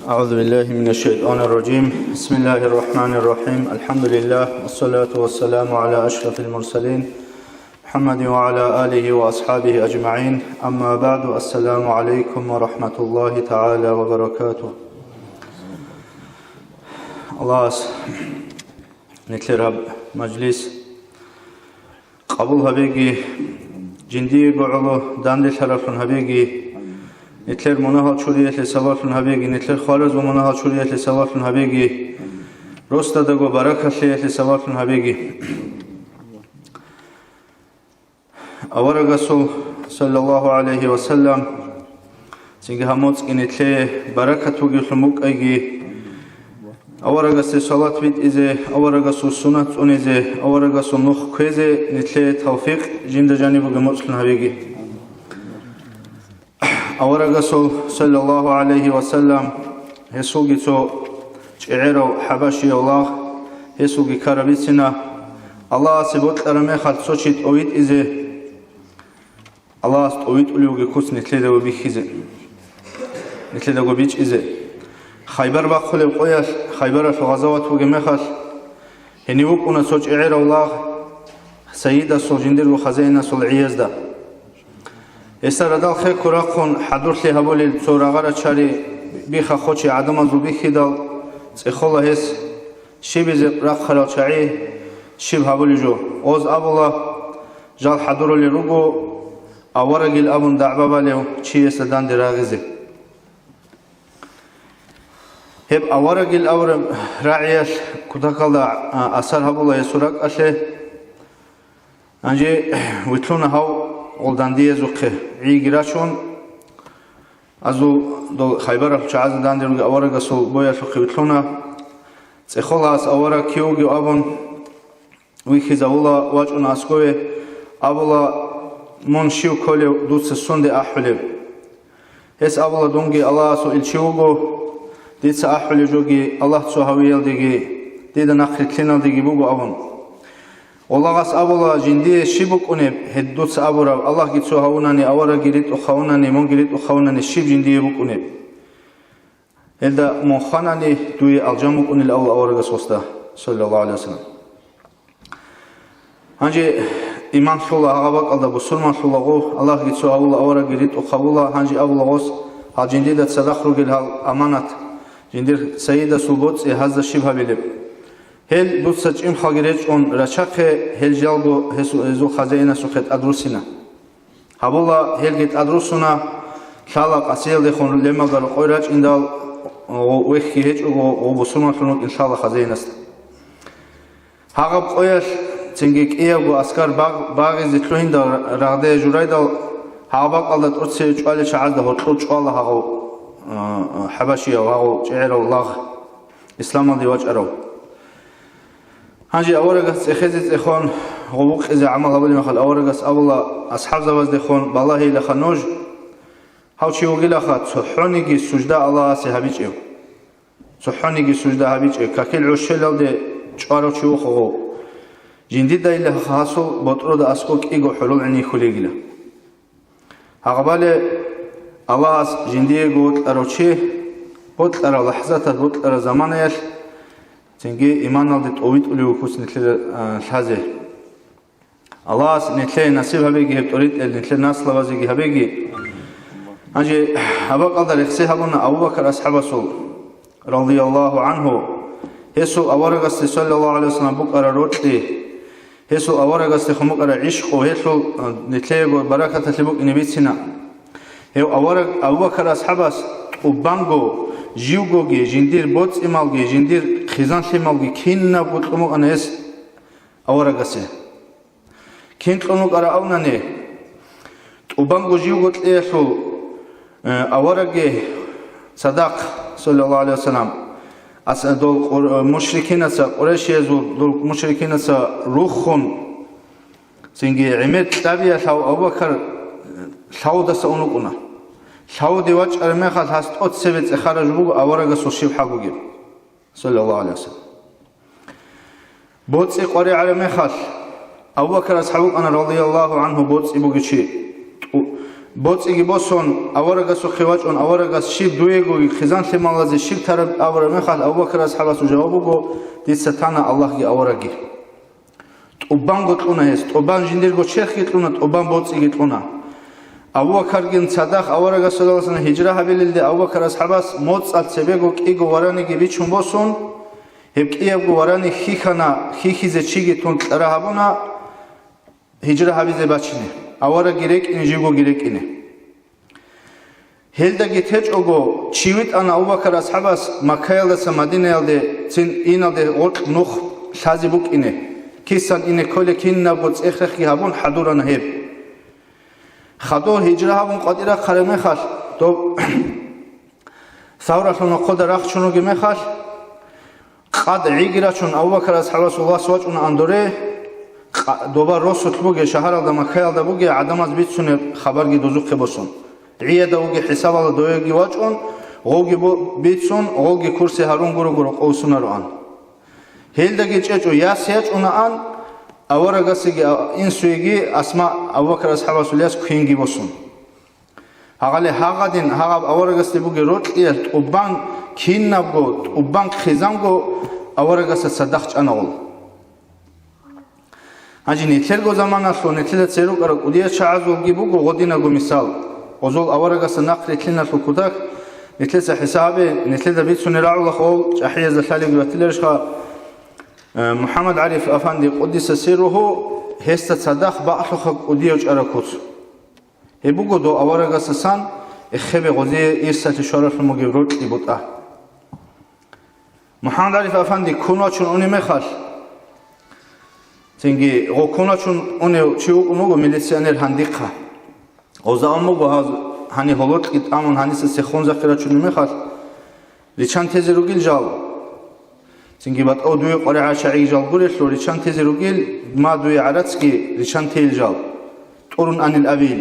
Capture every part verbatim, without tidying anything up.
أعوذ بالله من الشيطان الرجيم. بسم الله الرحمن الرحيم. الحمد لله، والصلاة والسلام على أشرف المرسلين، محمد وعلى آله وأصحابه أجمعين. أما بعد، السلام عليكم ورحمة الله تعالى وبركاته. Аллагьас нилъер гьаб мажлис къабул гьабеги, жиндиего гӀоло данделъаравлъун гьабеги, нилъер мунагьал чуриялъе сабаблъун гьабеги, нилъер хваразул мунагьал чуриялъе сабаблъун гьабеги, росдадаго баракалъиялъе сабаблъун гьабеги. Аварагасул, саллаллагьу гӀалайгьи ва саллам, цинги гьаб моцӀги нилъее баракат бугевлъун букӀайги, аварагасде салат битӀизе, аварагасул суннат цӀунизе, аварагасул нух кквезе нилъее тавфикъ жинда жаниб бугеб моцӀлъун гьабеги. Аварагасул, саллаллагьу гӀалайгьи ва саллам, гьесулги цо чӀегӀерав хӀабашияв лагъ, гьесулги ккараб бицина, Аллагьасе бокьараб мехалъ цо чи тӀовитӀизе, Аллагьас тӀовитӀулевги куц нилъедаго бихьизе, нилъедаго бичӀчӀизе. Хайбар бахъулеб къоялъ, Хайбаралъул гъазават бугеб мехалъ, гьенив вукӀуна цо чӀегӀерав лагъ, Саидасул, жиндирго хазаинасул гӀиязда. Гьесда радал хехго рахъун хӀадурлъи гьабулел цо рагъа-рачари биха-хочи гӀадамазул бихьидал, цӀехола гьес, щибизе рахъарал чагӀи, щиб гьабулеб жо. Гъоз абула, жал хӀадурулел руго, аварагил абун дагӀба балев чиясда данде рагъизе. Гьеб аварагил абураб рагӀиялъ кутакалда, а, асар гьабула гьесул ракӀалъе. Гьанже вилълъуна гьав гъолдандиязухъе гӀиги рачун, азул дол Хайбаралъул чагӀазда данде ругел аварагасул боялъухъе вилълъуна. ЦӀехола гьас авараг кив вугев абун, вихьизавула, вачӀуна аскове, абула: «Мун щив кколев, дуца сунде ахӀулеб?» Гьес абула: «Дунги Аллагьасул илчи вуго, дица ахӀулеб жоги Аллагь цо гьавиялдеги, дида нахъ рилълъиналдеги буго», — абун. Гъолагъас абула: «Жиндие щиб букӀунеб гьеб дуца абураб, Аллагьги цо гьавунани, аварагги ритӀухъ гьавунани, мунги ритӀухъ гьавунани, щиб жиндие букӀунеб?» Гьелда мун хванани, дуе алжан букӀунилан абула аварагас гъосда, саллаллагьу гӀалайгьи ва саллам. Гьанже иман лъула гьагъа бакӀалда, бусурман лъулаго, Аллагьги цо гьавула, аварагги ритӀухъ гьавула, гьанже абула гъос, гьал жиндида цадахъ ругел гьал аманат, жиндир Саидасул боцӀи гьазда щиб гьабилеб? Гьел дуца чӀимхъалги речӀчӀун рачахъе, гьел жалго гьесу-, гьезул хазаинасухъе тӀадруссина. Гьабула, гьелги тӀадруссуна, лъала къасиялдехун лемалда рокъой рачӀиндал, гъо-, вехьги гьечӀого, гъо-, бусурманлъун вукӀин лъала хазаинасда. Гьагъаб къоялъ цинги кӀиябго аскар багъ-, багъизе лъугьиндал рагъде журайдал, гьагъаб бакӀалда тӀоцеве чӀвалел чагӀазда гьоркьор чӀвала гьагъав, а, а, хӀабашияв, гьагъав чӀегӀерав лагъ, исламалде вачӀарав. Гьанже аварагас цӀехезе цӀехон гъобукъизе гӀамал гьабулеб мехалъ, аварагас абула асхӀабзабаздехун: «Балагьейилаха нуж, гьав чи вугилаха цохӀониги сужда Аллагьасе гьабичӀев, цохӀониги сужда гьабичӀев, какил гӀурщелалде чӀварав чи вухъ гъов. Жиндидайилаха гьасул ботӀрода аскӀо кӀиго хӀурул гӀин йихьулейила». Гьагъабали Аллагьас жиндиего вокьарав чи, бокьарав лахӀзаталъ, бокьарав заманаялъ цинги иманалде тӀовитӀулев вукус нилъеда, а, лъазе. Аллагьас нилъее насиб гьабеги гьеб тӀоритӀел, нилъер наслабазеги гьабеги. Гьанже гьаб бакӀалда рехсей гьабуна Абу Бакар асхӀабасул, радияллагьу гӀангьу, гьесул аварагасде, саллаллагьу гӀалайгьи вассалам, букӀараб рокьи, гьесул аварагасдехун букӀараб гӀишкъу, гьелъул, а, нилъеего баракаталъе букӀине бицина. Гьев авараг Абу Бакар асхӀабас тӀубанго, живгоги, жиндир боцӀи-малги, жиндир хъизан-лъималги кинабго кьун букӀана гьес аварагасе. Кин кьун вукӀараб абунани, тӀубанго живго кьеялъул, э, аварагги цадахъ, саллаллагьу гӀалайгьи вассалам, ас-, дол къур-, мушрикинаца, къурайшиязул дол мушрикинаца руххун, цинги гӀемер кьабиялъ гьав Абу Бакар лъавудаса ун вукӀуна. Лъавуде вачӀараб мехалъ гьас тӀоцебе цӀехараб жо буго аварагасул щиб хӀал бугеб. Саллаллагьу гӀалайгьи вассалам. БоцӀи къваригӀараб мехалъ, Абу Бакар асхӀаб вукӀана, радияллагьу гӀангьу, боцӀи бугев чи, тӀу-, БоцӀиги босун, аварагасухъе вачӀун, аварагас щиб дуего хъизан-лъималазе щиб тараб абураб мехалъ, Абу Бакр асхӀабасул жаваб буго: «Дица тана Аллагьги аварагги». ТӀубанго кьуна гьес, тӀубан жиндирго черхги кьуна, тӀубан боцӀиги кьуна. Абу Бакаргин цадахъ аварагас саллаллагьу гӀалайгьи ва саллам гьижра гьабилелде Абу Бакр асхӀабас моцӀалъ цебего кӀиго вараниги бичун босун, гьеб кӀиябго варани хьихьана, хьихьизе чиги тун кьара гьабуна гьижра гьабизе бачине, аварагги рекӀине, живгоги рекӀине. Гьелдаги течӀого, чи витӀана Абу Бакр асхӀабас Маккаялдаса Мадинаялде цин иналде гъоркь нух лъазе букӀине, кисан ине кколеб кинабго цӀех-рехги гьабун хӀадурана гьеб. Хадур гьижра гьабун къватӀир рахъараб мехалъ, доб Савралъул нохъода рахчун ругеб мехалъ, къад гӀиги рачун, Абу Бакр асхӀабасул вас вачӀунаан доре, къа-, доба росулъ бугеб шагьаралда, Маккаялда бугеб гӀадамаз бицунеб хабарги дозухъе босун. ГӀияда вугеб хӀисабалда довеги вачӀун, гъовги бо-, бицун, гъовги курсе гьарун гуро-гуро къовсунароан. Гьелдаги чӀечӀо, яс ячӀунаан, аварагасеги а-, инсуеги Асма, Абу Бакр асхӀабасул яс, квенги босун. Гьагъале гьагъадин гьагъаб аварагасде бугеб рокьиялъ тӀубан кинабго, тӀубан хъизанго аварагасда цадахъ чӀана гъол. Гьанже нилъерго заманалъул нилъеда цере рукӀарал кӀудиял чагӀазулги буго гъодинабго мисал. Гъозул аварагасда нахърилълъиналъул кутакалъ нилъеца хӀисабе, нилъеда бицунеб рагӀула гъол, чӀахӀиязда лъалебги батиларищха, э, МухӀаммад ГӀариф афанди къуддиса сирругьу, гьесда цадахъ бакълъуха кӀудияв чӀараб куц. Гьеб буго дов аварагасдасан эхебе гъозие ирсалъе щваралъун бугеб рокьи бутӀа. МухӀаммад ГӀариф афанди ккун вачун унеб мехалъ, цинги гъо ккун вачун унев чи вукӀун вуго милиционер гьандихъа. Гъоза ун буго гьаз гьаниб гьолокьги тӀамун гьаниса цехун захъи рачунеб мехалъ, риччан тезе ругел жал. Цинги батӀав дуе къваригӀел чагӀиги жал гурелъул, риччан тезе ругел, ма дуе гӀарацги риччан тейил жал. ТӀурун анил абил.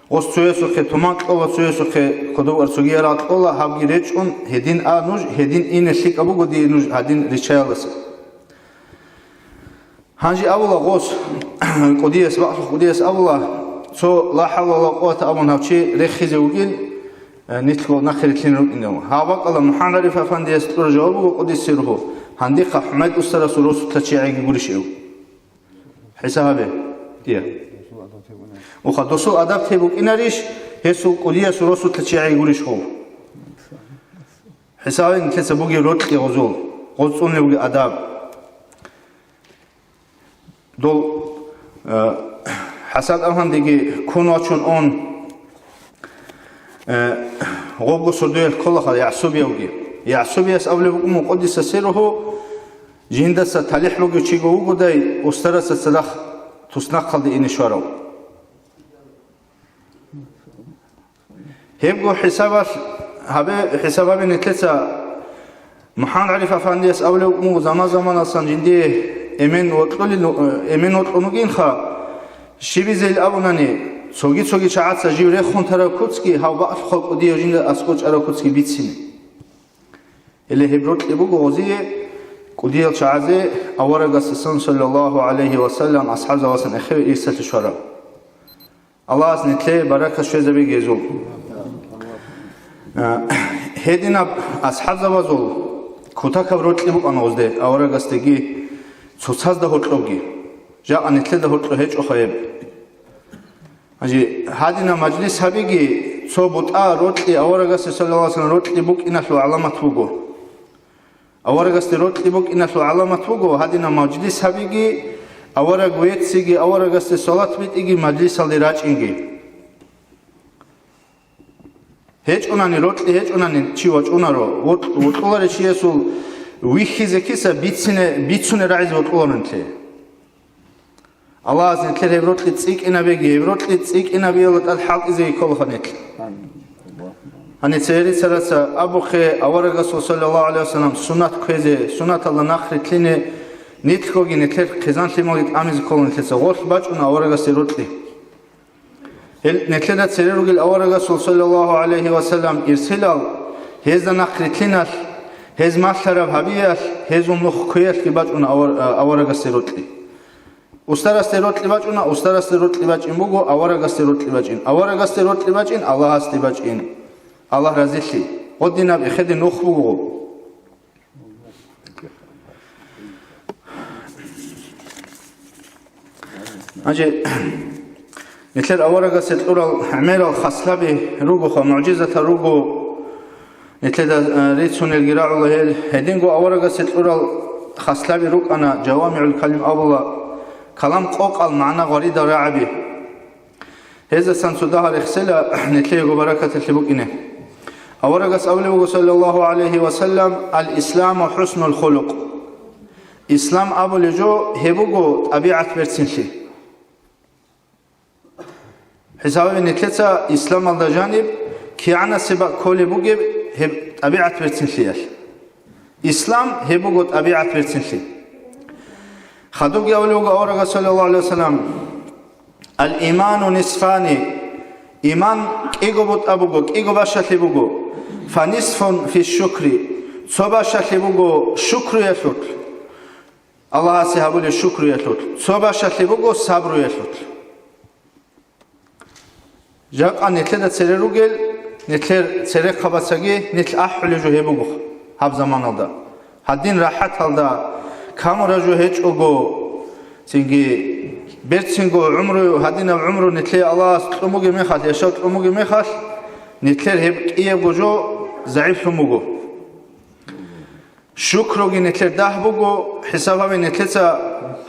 Гъос цоясухъе туман кьола, цоясухъе кодов ар цоги ярагъ кьола, гьабги речӀун, гьедин а нуж, гьедин ине лъикӀаб буго дие нуж гьадин риччаялдаса. Гьанже абула гъос, кӀудияс, бакълъухъ кӀудияс абула, цо ла хӀавла ва ла къуввата абун гьав чи рехизе вугил, э, нилъго нахъе рилълъин рукӀинев. Гьаб бакӀалда МухӀаммад ГӀариф афандияс кьураб жаваб буго къуддиса сирругьу, гьандихъа ХӀумайд устарасул росулъа чагӀиги гурищ гьев. ХӀисаб гьабе. Дия. Уха, досул адаб тей букӀинарищ, гьесул кӀудиясул росулъа чагӀиги гурищ гъов? ХӀисабе нилъеца бугеб рокьи гъозул, гъоз цӀунеб бугеб адаб. Дол, э, ХӀасан афандиги ккун вачун ун, э, гъобго сордоялъ кколаха ЯгӀсубиявги. ЯгӀсубияс абулеб букӀун къуддиса сирругьу, жиндаса талихӀ бугев чиго вугодай, устараса цадахъ туснахъалде ине щварав. Гьебго хӀисабалъ гьабе, хӀисаб гьабе нилъеца МухӀаммад ГӀариф афандияс абулеб буго, заман-заманалсан жиндие эмен вокьулел, эмен вокьун вугинха, щибизейил абунани, цоги-цоги чагӀаца жив рехун тараб куцги, гьав бакълъухъал кӀудияв жинда аскӀов чӀараб куцги бицине. Гьеле гьеб рокьи буго гъозие, кӀудиял чагӀазе аварагасдасан, саллаллагьу гӀалайгьи ва саллам, асхӀабзабазасан эхеве ирсалъе щвараб. Аллагьас нилъее баракат щвезабеги гьезул. Э, гьединаб асхӀабзабазул кутакаб рокьи букӀана гъозде, аварагасдеги цоцазда гьоркьобги. Жакъа нилъеда гьоркьоб гьечӀоха гьеб. Гьанже гьадинаб мажлис гьабиги цо бутӀа рокьи, аварагасде, саллаллагьу гӀалайгьи ва саллам, рокьи букӀиналъул гӀаламат буго. Аварагасде рокьи букӀиналъул гӀаламат буго, гьадинаб мажлис гьабиги, авараг вецциги, аварагасде салат битӀиги, мажлисалде рачӀинги. ГьечӀунани, рокьи гьечӀунани чи вачӀунаро, вокь-, вокьуларев чиясул вихьизе киса бицине, бицуне рагӀизе вокьуларо нилъее. Аллагьас нилъер гьеб рокьи цӀикӀкӀинабеги, гьеб рокьи цӀикӀкӀинабиялда тӀад хӀалтӀизеги кколаха нилъ. Гьаниб церецараца абухъе, аварагасул, саллаллагьу гӀалайгьи ва саллам, суннат кквезе, суннаталда нахърилълъине, нилъгоги нилъер хъизан-лъималги тӀамизе ккола нилъеца, гъорлъ бачӀуна аварагасде рокьи. Гьел нилъеда цере ругел аварагасул, саллаллагьу гӀалайгьи ва саллам, ирсилал, гьезда нахърилълъиналъ, гьез малъараб гьабиялъ, гьезул нух кквеялъги бачӀуна авар-, а, аварагасде рокьи. Устарасде рокьи бачӀуна, устарасде рокьи бачӀин буго, аварагасде рокьи бачӀин, аварагасде рокьи бачӀин, Аллагьасде бачӀин. Аллагь разилъи. Гъодинаб эхеде нух буго. Значит, нилъер аварагасе кьурал гӀемерал хаслаби ругоха, мугӀжизатал руго, нилъеда, э, рицунелги рагӀула гьел. Гьединго аварагасе кьурал хаслаби рукӀана, жавамигӀул калим абула, калам къокъал, магӀна гъваридал рагӀаби. Гьездасан цо дагьа рехсела, нилъеего баракаталъе букӀине. Аварагас абулеб буго, саллаллагьу гӀалайгьи ва саллам: «Ал-исламу хӀуснул хулукъ». Ислам абулеб жо гьеб буго тӀабигӀат берцинлъи. ХӀисабе нилъеца исламалда жаниб кигӀанасеб бакӀ кколеб бугеб гьеб тӀабигӀат берцинлъиялъ. Ислам гьеб буго тӀабигӀат берцинлъи. Хадубги абулеб буго аварагас, саллаллагьу гӀалайгьи ва саллам: «Ал-иману нисфани», иман кӀиго бутӀа буго, кӀиго бащалъи буго. «Фанисфун фи шукри», цо бащалъи буго шукруялъулъ, Аллагьасе гьабулеб шукруялъулъ, цо бащалъи буго сабруялъулъ. Жакъа нилъеда цере ругел, нилъер церехъабацаги нилъ ахӀулеб жо гьеб буго гьаб заманалда. Гьадин рахӀаталда, камураб жо гьечӀого, цинги берцинго гӀумру, гьадинаб гӀумру нилъее Аллагьас кьун бугеб мехалъ, яшав кьун бугеб мехалъ, нилъер гьеб кӀиябго жо загӀиплъун буго. Шукруги нилъер дагь буго, хӀисаб гьабе нилъеца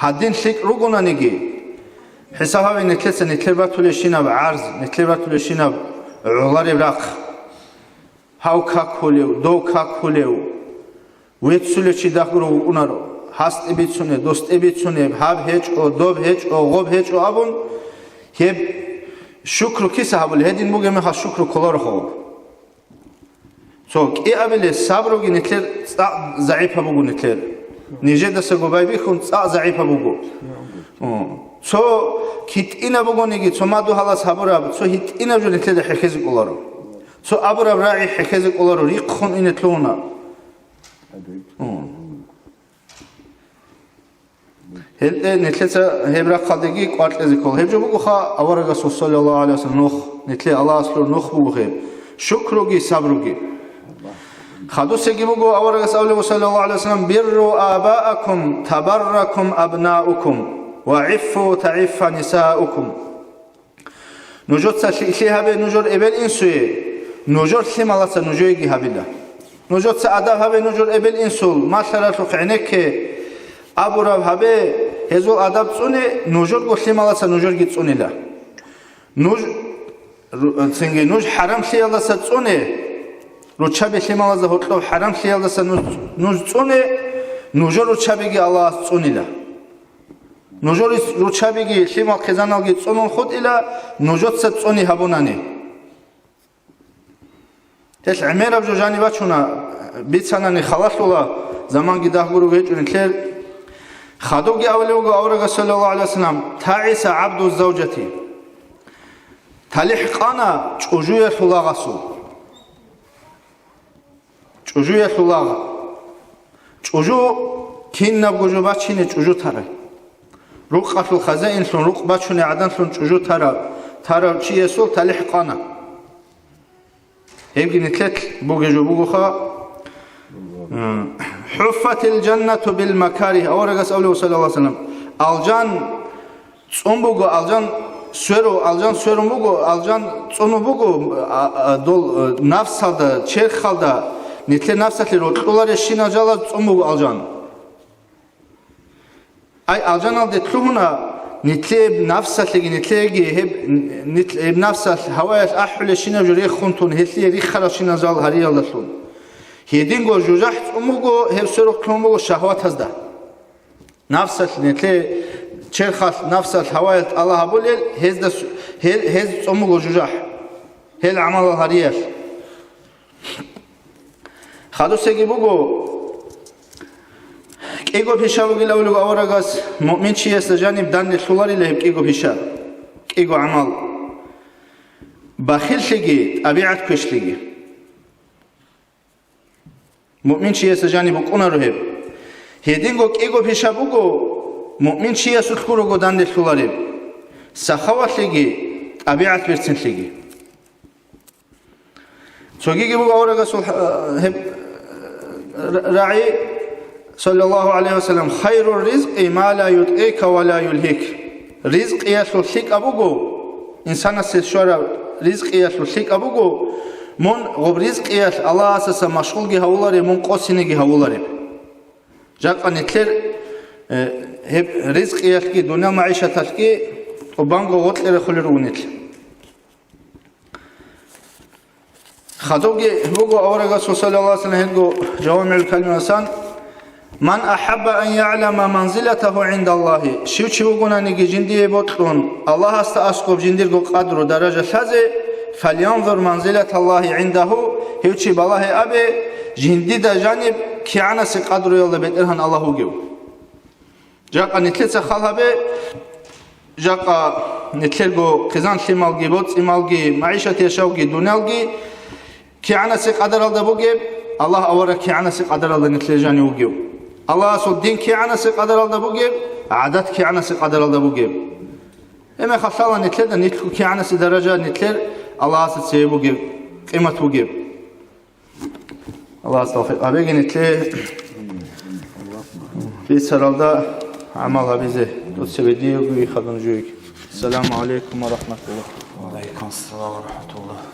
гьадин лъикӀ ругонаниги, хӀисаб гьабе нилъеца нилъер батулебщинаб гӀарз, нилъер батулебщинаб гӀолареб рахъ. Гьав какулев, дов какулев, веццулев чи дагьуро вукӀунаро, гьасде бицунеб, досде бицунеб, гьаб гьечӀо, доб гьечӀо, гъоб гьечӀо абун, гьеб шукру киса гьабулеб, гьедин бугеб мехалъ шукру кколаро гьав. Цо кӀиабилеб сабруги нилъер цӀакъ загӀипаб буго нилъер. Нижедасаго байбихьун цӀакъ загӀипаб буго. О. Цо гьитӀинаб бугониги, цо мадугьалас гьабураб, цо гьитӀинаб жо нилъеда хӀехьезе кӀоларо. Цо абураб рагӀи хӀехьезе кӀоларо, рихъун ине лъугьуна. О. Гьелде нилъеца гьеб рахъалдеги кӀвар кьезе ккола. Гьеб жо бугоха аварагасул, саллаллагьу гӀалайгьи ва саллам, нух, нилъее Аллагьас лъур нух буго гьеб, шукруги сабруги. Хадусеги буго аварагас абулеб, саллаллагьу гӀалайгьи ва саллам: «Бирру абаакум табарракум абнаукум, ва гӀиффу тагӀиффа нисаукум». Нужеца лъи-, лъи гьабе нужер эбел-инсуе, нужер лъималаца нужееги гьабила. Нужеца адаб гьабе нужер эбел-инсул, малъаралъухъ гӀенекке, абураб гьабе, гьезул адаб цӀуне, нужерго лъималаца нужерги цӀунила. Нуж, ру-, цинги нуж хӀарамлъиялдаса цӀуне, руччаби лъималазда гьоркьоб хӀарамлъиялдаса нуж, нуж цӀуне, нужер руччабиги Аллагьас цӀунила. Нужер рис-, руччабиги лъимал хъизаналги цӀунун хутӀила, нужеца цӀуни гьабунани. Гьелъ гӀемераб жо жаниб бачуна, бицанани халалъула, заманги дагьгуро гьечӀо нилъер. Хадубги абулеб буго аварагас, саллаллагьу гӀалайгьи ва саллам: «ТагӀиса гӀабду завжати». ТалихӀ къана чӀужуялъул лагъасул. ЧӀужуялъул лагъ. ЧӀужу, кинабго жо бачине чӀужу тарай. Рукъалъул хазаинлъун, рукъ бачуней гӀаданлъун чӀужу тарав, тарав чиясул талихӀ къана. Гьебги нилъелъ бугеб жо бугоха. М, «ХӀуффатил жаннату бил макарих», аварагас абулеб, саллаллагьу гӀалайгьи ва саллам, алжан цӀун буго, алжан сверу-, алжан сверун буго, алжан цӀунун буго, а, а, дол, э, нафсалда, черхалда, нилъер нафсалъе рокьуларебщинал жалаз цӀун буго алжан. Ай, алжаналде лъугьуна, нилъее нафсалъеги, нилъееги гьеб, нилъ-, гьеб нафсалъ гьаваялъ ахӀулебщинаб жо рехун тун, гьелъие рихаралщинал жал гьариялдалъун. Гьединго жужахӀ цӀун буго, гьеб сверухъ лъугьун буго шагьватазда. Нафсалъ, нилъее черхалъ, нафсалъ гьаваялъ тӀала гьабулел, гьезда су-, гьел, гьез цӀун буго жужахӀ, гьел гӀамалал гьариялъ. Хадусеги буго, кӀиго пиша бугила авлуго аварагас, муъминчиясда жаниб данде лъуларила гьеб кӀиго пиша, кӀиго гӀамал. Бахиллъиги, тӀабигӀат квешлъиги. Муъминчиясда жаниб букӀунаро гьеб. Гьединго кӀиго пиша буго, муъмин чиясулъго руго данделъулареб, сахавалъиги, тӀабигӀат берцинлъиги. Цогиги буго аварагасул, э, гьеб, э, ра-, рагӀи, саллаллагьу гӀалайгьи ва саллам: «Хайру ризкъи ма ла ютӀика ва ла юлгьик». Ризкъиялъул лъикӀаб буго, инсанасе щвараб ризкъиялъул лъикӀаб буго, мун гъоб ризкъиялъ Аллагьасаса машгъулги гьавулареб, мун къосинеги гьавулареб. Жакъа нилъер, э, гьеб ризкъиялъги, дуниял магӀишаталъги тӀубанго гъоркье рехулел руго нилъ. Хадубги буго аварагасул, саллаллагьу гӀалайгьи ва саллам, гьелго ЖавамигӀул Калимасан: «Ман ахӀабба ан яълама манзилатагьу гӀиндаллагьи», щив чи вугонаниги жиндие бокьун, Аллагьасда аскӀоб жиндирго къадру даража лъазе, «фалянзур манзилаталлагьи гӀиндагьу», гьев чи балагье абе, жиндида жаниб кигӀанасе къадруялда БетӀергьан Аллагь вугев. Жакъа нилъеца хал гьабе, жакъа нилъерго хъизан-лъималги, боцӀи-малги, магӀишат-яшавги, дуниялги кигӀанасе къадаралда бугеб, Аллагь авараг кигӀанасе къадаралда нилъер жанив вугев. Аллагьасул дин кигӀанасе къадаралда бугеб, гӀадат кигӀанасе къадаралда бугеб. Гьеб мехалъ лъала нилъеда нилъго кигӀанасе даража нилъер Аллагьасда цеве бугеб, къимат бугеб. Аллагьас тавфикъ гьабеги нилъее бицаралда гӀамал гьабизе, дуца бедиевги хадуб жуйги. Ассаламу гӀалайкум ва рахӀматуллагь. Ва гӀалайкум ассалам ва рахӀматуллагь.